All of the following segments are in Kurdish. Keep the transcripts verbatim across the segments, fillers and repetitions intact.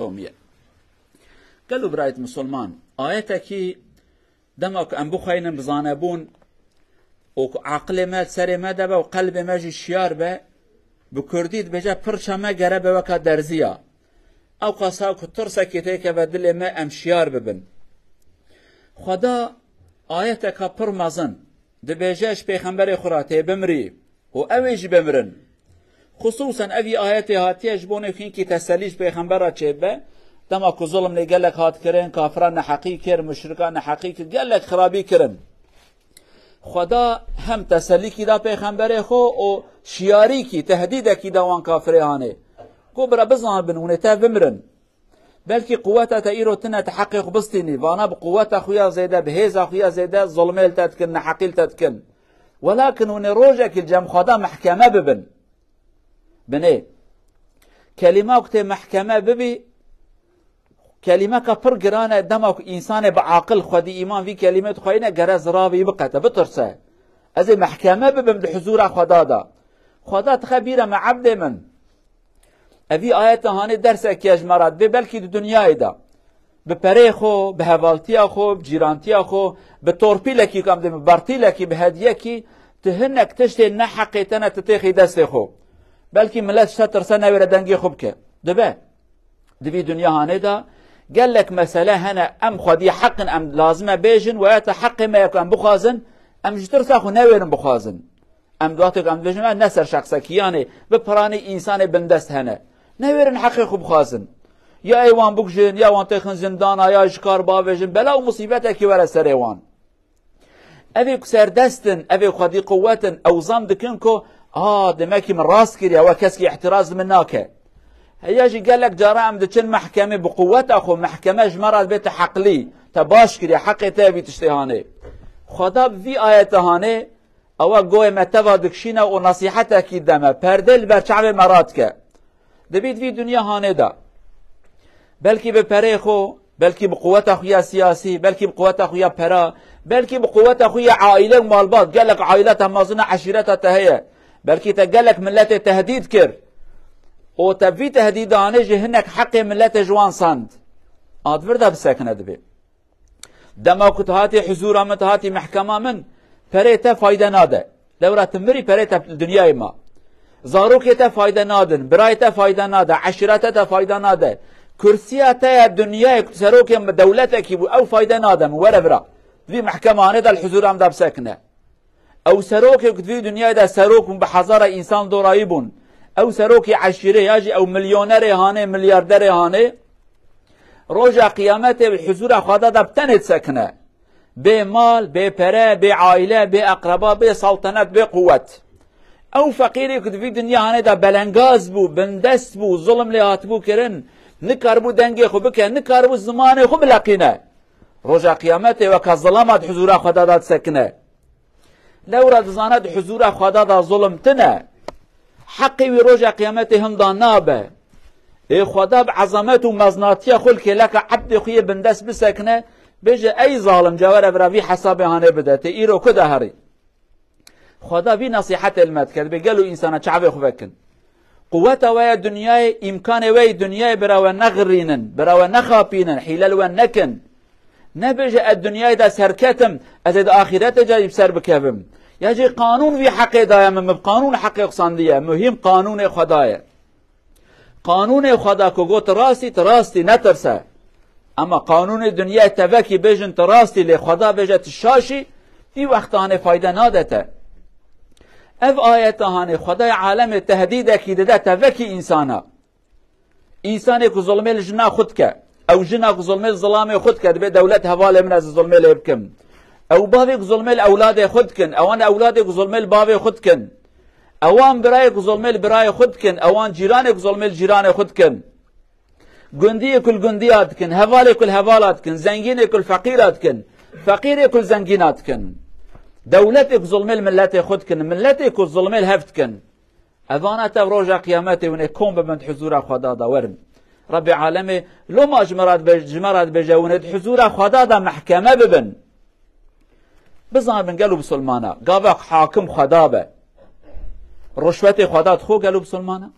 Romiye. Gelo birayet Musulman, ayetekî dema ku em bixweynin bi zanebûn û ku aqilê me serê me de be û qelbê me jî şiyar be, bi kurdî dibêje pirça me gere be weka derziya. Ewqasa ku tirsekê têkeve dilê me em şiyar bibin. Xweda ayeteka pir mezin dibêje ji pêxemberê xwe re tê bimrî û ew ê jî bimirin. Xisûsen evî ayetê hatiye ji bo nêxînkî teselî ji pêxember re çêbe, dema ku zulm lê gelek hat kirin, kafiran neheqî kir, muşrikan neheqî kir, gelek xirabî kirin. Xweda hem teselîkî da pêxemberê xwe û şiyarîkî, tehdîdekî da wan kafirê hanê. Got bira bizanibin hûn ê te bimirin. Belkî quweta te îro tine te heqê xwe bistînî. Vana bi quweta xwe ya zêde, bi hêza xwe ya zêde zulmê li te dikin, neheqî li te dikin. Welakin hûn ê rojekî li cem Xweda mehkeme bibin. Binê. Kelîma ku tê mehkeme bibî, kelîmeka pir giran e, dema ku însanê bi aqil xwedî îman vî kelîmê dixweyne, gere ziravî biqete, bitirse. Ez ê mehkeme bibim di huzûra Xweda de. Xweda dixe bîra me, ebdê min. Evî ayeta hanê dersekî ye ji me re dibê, belkî di dinyayê de. Bi perê xwe, bi hevaltiya xwe, bi cîrantiya xwe, bi torpîlekî, ku em dê bi bertîlekî, bi hediyekî, tu hinek tiştê neheqê tene tu têxî destê xwe. Belkî milet ji te tirse newêre dengê xwe bike. Dibe. Di vî dinya hanê de gelek mesele hene, em xwedî heq in, em lazim e bêjin, weya te heqê me ye ku em bixwazin, em ji tirsa xwe newêrin bixwazin. Em duatek em dibêjin, em ne ser şexsekî, yanê bi piranî însanê bindest hene. Newêrin heqê xwe bixwazin. Ya ê wan bikujin, ya wan têxin zindana, ya ji kar bavêjin, bela û musîbetekî were serê wan. Evê ku serdest in, evê xwedî quwet in, ew zan dikin ku, a, demekî min rast kiriye, we keskî îhtiraz li min nake. Heya jî gelek cara em diçin mehkemê bi quweta xwe, mehkeme ji me re dibê te heqlî, te baş kiriye, heqê te vî tiştê hanê. Xweda bi vî ayete hanê, ewa goyê me teva dikişîne û nesîhetekî deme, perdê li ber çavê me radike. Dibît vî dinya hanê de. Belkî bi perê xwe, belkî bi quweta xwe ya siyasî, belkî bi quweta xwe ya pera, belkî bi quweta xwe ya aîle û malbat, gelek aîleta mezin e, eşîreta te heye. Belkî te gelek miletê tehdîd kir. Û te vî tehdîdanê ji hinek heqê miletê ji wan sand. Ad vir de bisekine dibê. Dema ku tu hatî huzûra min, tu hatî mehkema min, perê te fayde nade. Lewra tu mirî, perê te dinyayê ma. Zarokê te fayde nadin, birayê te fayde nade, eşîrete te fayde nade. Kursiya te ya dinyayê ku serokê dewletekî bû, ew fayde nade min, were vira. Vî mehkemanê de li huzûra min de bisekine. Ew serokê ku di vî dinyayê de serok bûn, bi hezara însan dorayî bûn. Ew serokê eşîrê ya jî ew milyonerê hanê, milyarderê hanê, roja qiyametê bi huzûra Xweda de bi tenê disekine. Bê mal, bê pere, bê aîle, bê eqreba, bê saltenet, bê quwet. Ew feqîrê ku di vî dinya hanê de belengaz bû, bindest bû, zulm lê hatibû kirin, nikaribû dengê xwe bike, nikaribû zimanê xwe bileqîne. Roja qiyametê weka zilama di huzûra Xweda de disekine. Lewra dizane di huzûra Xweda de zulm tine. Heqê wî roja qiyametê hinda nabe. Ê Xweda bi ezamet û meznatiya xwe li kêleka ebdê xwe yê bindest bisekine, bêje, ey zalim, cewere vira vî hesabê hanê bide, tê îro ku de herî? Xweda vî nesîhetê li me dike, dibê gelo însana çavê xwe vekin. Quweta we ya dinyayê, îmkanê we yê dinyayê bira we nexirînin, bira we nexapînin, hîle li we nekin. Nebêje, ez dinyayê de serketim, ez ê di axîretê de jî bi ser bikevim. Ya jî qanûn vî heqê daye min, min bi qanûn heqê xwe sandiye. Muhîm qanûnê Xweda ye. Qanûnê Xweda ku got rastî, tu rastî, netirse. Ema qanûnê dinyayê tevekî bêjin tu rastî, lê Xweda bêje tu şaşî, vî wexta hanê fayde nade te. Ev ayeta hanê Xwedayê alemê tehdîdekî dide tevekî însana. Însanê ku zulmê li jina xwe dike, ew jina ku zulmê li zilamê xwe dike, dibê dewlet hevalê min ez zulmê lê bikim. Ew bavê ku zulmê li ewladê xwe dikin, ewan ewladê ku zulmê li bavê xwe dikin. Ewan birayê ku zulmê li birayê xwe dikin, ewan cîranê ku zulmê li cîranê xwe dikin. Gundiyê ku li gundiya dikin, hevalê ku li hevala dikin, zengînê ku li feqîra dikin, feqîrê ku li zengîna dikin. Dewletê ku zulmê li miletê xwe dikin, miletê ku zulmê li hev dikin. Evana tev roja qiyametê hûn ê kom bibin di huzûra Xweda de werin. Rebbê alemê loma ji me re dibe-, ji me re dibêje hûn ê di huzûra Xweda de mehkeme bibin. Bizanibin gelo bisilmana, gava hakim Xweda be, rişwetê Xweda dixwe gelo bisilmana?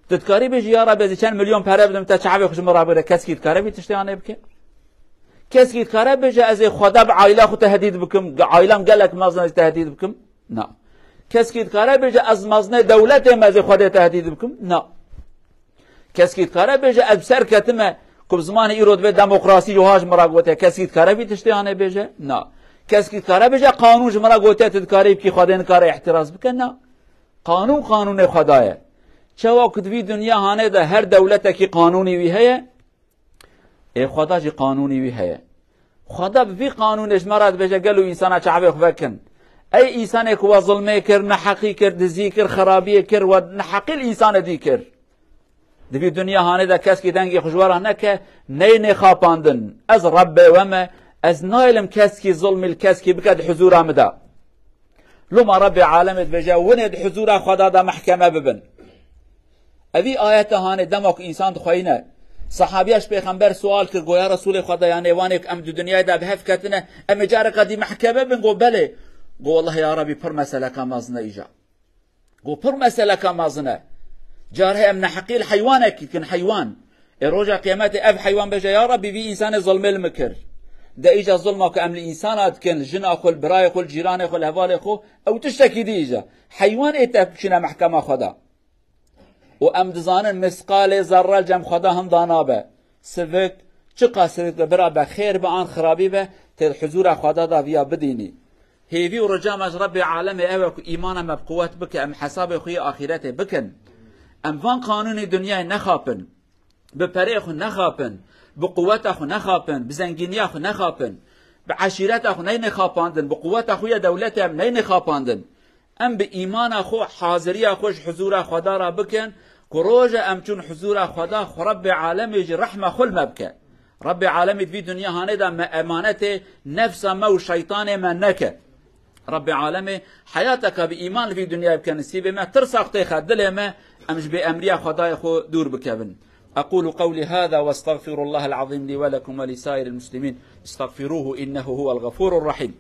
Tu dikarî bêjî, ya Rabbi, ez ê çend milyon pere bidim, te çavê xwe ji min rabigre. Keskî dikare vî tiştê anê bike? Keskî dikare bêje, ez ê Xweda bi aîla xwe tehdîd bikim, ge-, aîlam gelek mezin ez tehdîd bikim? Na. Keskî dikare bêje, ez mezinê dewletê me, ez ê Xwedê tehdîd bikim? Na. Keskî dikare bêje, ez bi ser ketime, ku bi zimanê îro dibê demokrasî, yoha ji min re gotiye. Keskî dikare vî tiştê anê bêje? Na. Keskî dikare bêje, qanûn ji min re gotiye, tu dikarî bikî, Xwedê nikare îhtiraz bike? Na. Qanûn, qanûnê Xweda ye. Çawa ku di vî dinya hanê de her dewletekî qanûnî wî heye, ê Xweda jî qanûnî wî heye. Xweda bi vî qanûnê ji me re dibêje, gelo însana çavê xwe vekin. Ey însanê ku we zilmê kir, neheqî kir, dizî kir, xirabiyê kir, we neheqî li însanê dî kir. Di vî dinya hanê de keskî dengê xwe ji we re neke, neynê xapandin. Ez Rebbê we me, ez nayêlim keskî zilmî li keskî bike di huzûra min de. Loma Rebbê alemê dibêje, winê di huzûra Xweda de mehkeme bibin. Evî ayete hanê dema ku însan dixweyîne. Sahabiya ji Pêxember sual kir, go, ya Resûlê Xweda, yanê wanê ku em di dinyayê de bi hev ketine, em ê careka dî mehkeme bin? Go, belê. Go, welleh ya Rebî, pir meseleka mezin e îca. Go, pir meseleka mezin e. Car heye em neheqî li heywanekî dikin, heywan. Ê roja qiyametê ev heywan bêje, ya Rebî, vî însanê zilmê li min kir. De îca zilma ku em li însana dikin, li jina xwe, li birayê xwe, li cîranê xwe, li hevalê xwe, ew tiştekî dî îca. Heywan ê te biçîne mehkema Xweda. Û em dizanin misqalê zerre li cem Xweda hinda nabe. Sivik, çiqas sivik be, bira be, xêr be an xirabî be, tê di huzûra Xweda de viya bidînî. Hêvî û rica me ji Rebbê alemê ew e ku îmana me bi quwet bike, em hesabê xwe yê axîretê bikin. Em van qanûnê dinyayê nexapin. Bi perê xwe nexapin, bi quweta xwe nexapin, bi zengîniya xwe nexapin, bi eşîreta xwe neynê xapandin, bi quweta xwe ya dewletê em neynê xapandin. Em bi îmana xwe, haziriya xwe ji huzûra Xweda re bikin, ku roja em çûn huzûra Xweda, xwe Rebbê alemê jî rehma xwe li me bike. Rebbê alemê di vî dinya hanê de me emanetê nefsa me û şeytanê me neke. Rebbê alemê heyateke bi îman li vî dinyayê bike nisîbê me, tirsa xwe têxe dilê me, em ji bêemriya Xwedayê xwe dûr bikevin. أقول قولي هذا وأستغفر الله العظيم لي ولكم ولسائر المسلمين، استغفروه إنه هو الغفور الرحيم.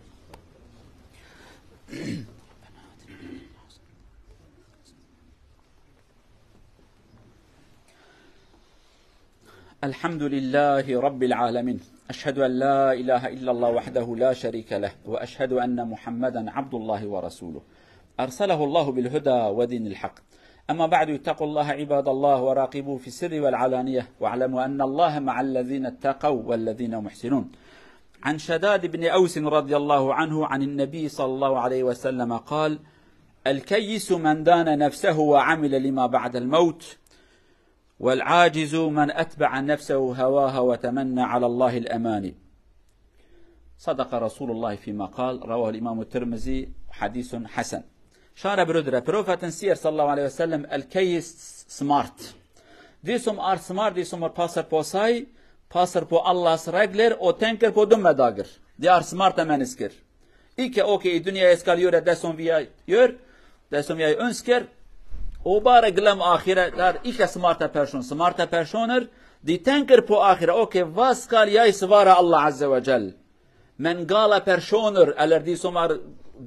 الحمد لله رب العالمين. أشهد أن لا إله إلا الله وحده لا شريك له، وأشهد أن محمدا عبد الله ورسوله، أرسله الله بالهدى ودين الحق. أما بعد، اتقوا الله عباد الله، وراقبوه في السر والعلانية، واعلموا أن الله مع الذين اتقوا والذين هم محسنون. عن شداد بن أوس رضي الله عنه عن النبي صلى الله عليه وسلم قال: الكيس من دان نفسه وعمل لما بعد الموت، والعاجز من أتبع نفسه هواها وتمنى على الله الأماني. صدق رسول الله فيما قال، رواه الإمام الترمذي، حديث حسن. Şare birodire, Profetin siyer sallallahu aleyhi ve sellem, el keyis smart. Dîsum ar smart, dîsum ar passer posay, passer po Allahs regler, o tenker po dumme dagir. Diyar smart hemen iskir. Îke oke ê dinyayê skal yore desom viya yor, desom viya uns kir. O bare gilem axire dar îke smarte perşon, smarte perşonir, dî tenkir po axire oke va skal yay sivara Allah Azze ve Cel. Men gala perşonir, eler dî somar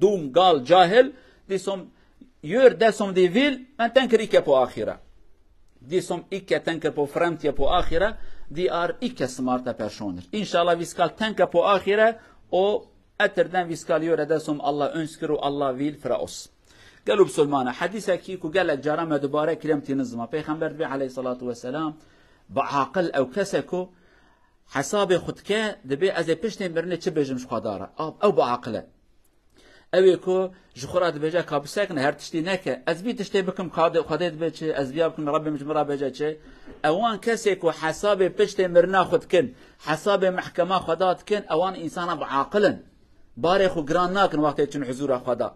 dûm gal cahil, dî som yor desom dî vîl, men tenkir îke po axire. Dî som îke tenkir po fremtiye po axire, dî ar îke smarte perşonir. Înşallah vî skal tenke po axire, o Etirden vî skal yore desom Allah uns kir û Allah vîl firaos. Gelo bisolmana, hedîsekî ku gelek cara me dubare kirem tînin zima. Peyxember dibê aleyhissalatu vesselam, bi aqil ew kese ku hesabê xwe dike, dibê ez ê piştê mirinê çi bêjim ji Xweda re. Ew bi aqil e. Ew ê ku ji xwe re dibêje ka bisekine, her tiştî neke. Ez vî tiştê bikim, Xwedê, Xwedê dibê çi, ez viya bikim, Rebbê min ji min re bêje çi. Ewan kesê ku hesabê piştê mirina xwe dikin, hesabê mehkema Xweda dikin, ewan însana bi aqil in. Barê xwe giran nakin wextê çin huzûra Xweda.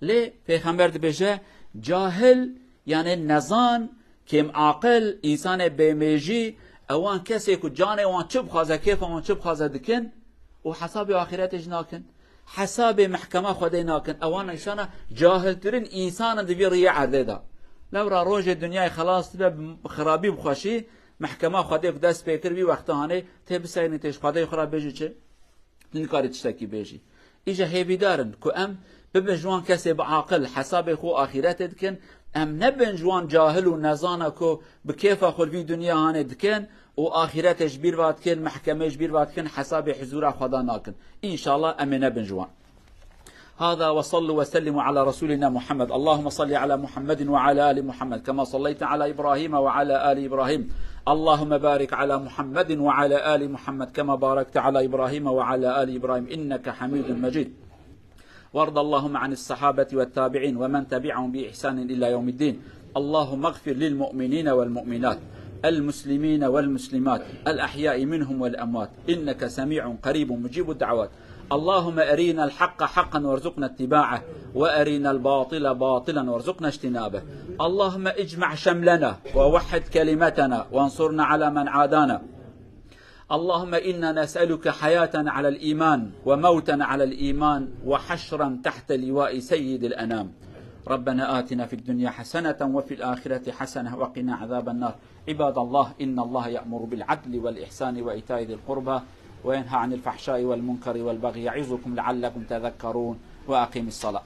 Lê Pêxember dibêje, cahil, yanê nezan, kêm aqil, însanê bêmêjî, ewan kesê ku canê wan çi bixwaze, kêfa wan çi bixwaze dikin û hesabê axîretê jî nakin. Hesabê mehkema Xwedê nakin. Ewan înşana cahiltirin însan in di vî riyê erdê de. Lewra rojê dinyayê xelas dibe, bi xirabî bi xweşî, mehkema Xwedê ku dest pê kir, vî wexta hanê tê biseynî, tê ji Xwedê xwe re bêjî çi? Tu nikarî tiştekî bêjî. Îja hêvîdar in ku em bibin ji wan kesê bi aqil, hesabê xwe û axîretê dikin, Em nebin ji wan cahil û nezana ku bi kêfa xwe li vî dinya hanê dikin û axîretê ji bîr ve dikin, mehkemê ji bîr ve dikin, hesabê huzûra Xweda nakin. Înşallah em ê nebin ji wan. هذا وصلوا وسلموا على رسولنا محمد. اللهم صل على محمد وعلى آل محمد كما صليت على إبراهيم وعلى آل إبراهيم. اللهم بارك على محمد وعلى آل محمد كما باركت على إبراهيم وعلى آل إبراهيم إنك حميد مجيد. وارض اللهم عن الصحابة والتابعين ومن تبعهم بإحسان إلى يوم الدين. اللهم اغفر للمؤمنين والمؤمنات، المسلمين والمسلمات، الأحياء منهم والأموات، إنك سميع قريب مجيب الدعوات. اللهم أرنا الحق حقا وارزقنا اتباعه، وأرنا الباطل باطلا وارزقنا اجتنابه. اللهم اجمع شملنا ووحد كلمتنا وانصرنا على من عادانا. اللهم إنا نسألك حياة على الإيمان وموتا على الإيمان وحشرا تحت لواء سيد الأنام. ربنا آتنا في الدنيا حسنة وفي الآخرة حسنة وقنا عذاب النار. عباد الله، إن الله يأمر بالعدل والإحسان وإيتاء ذي القربى وينهى عن الفحشاء والمنكر والبغي يعظكم لعلكم تذكرون. وأقم الصلاة.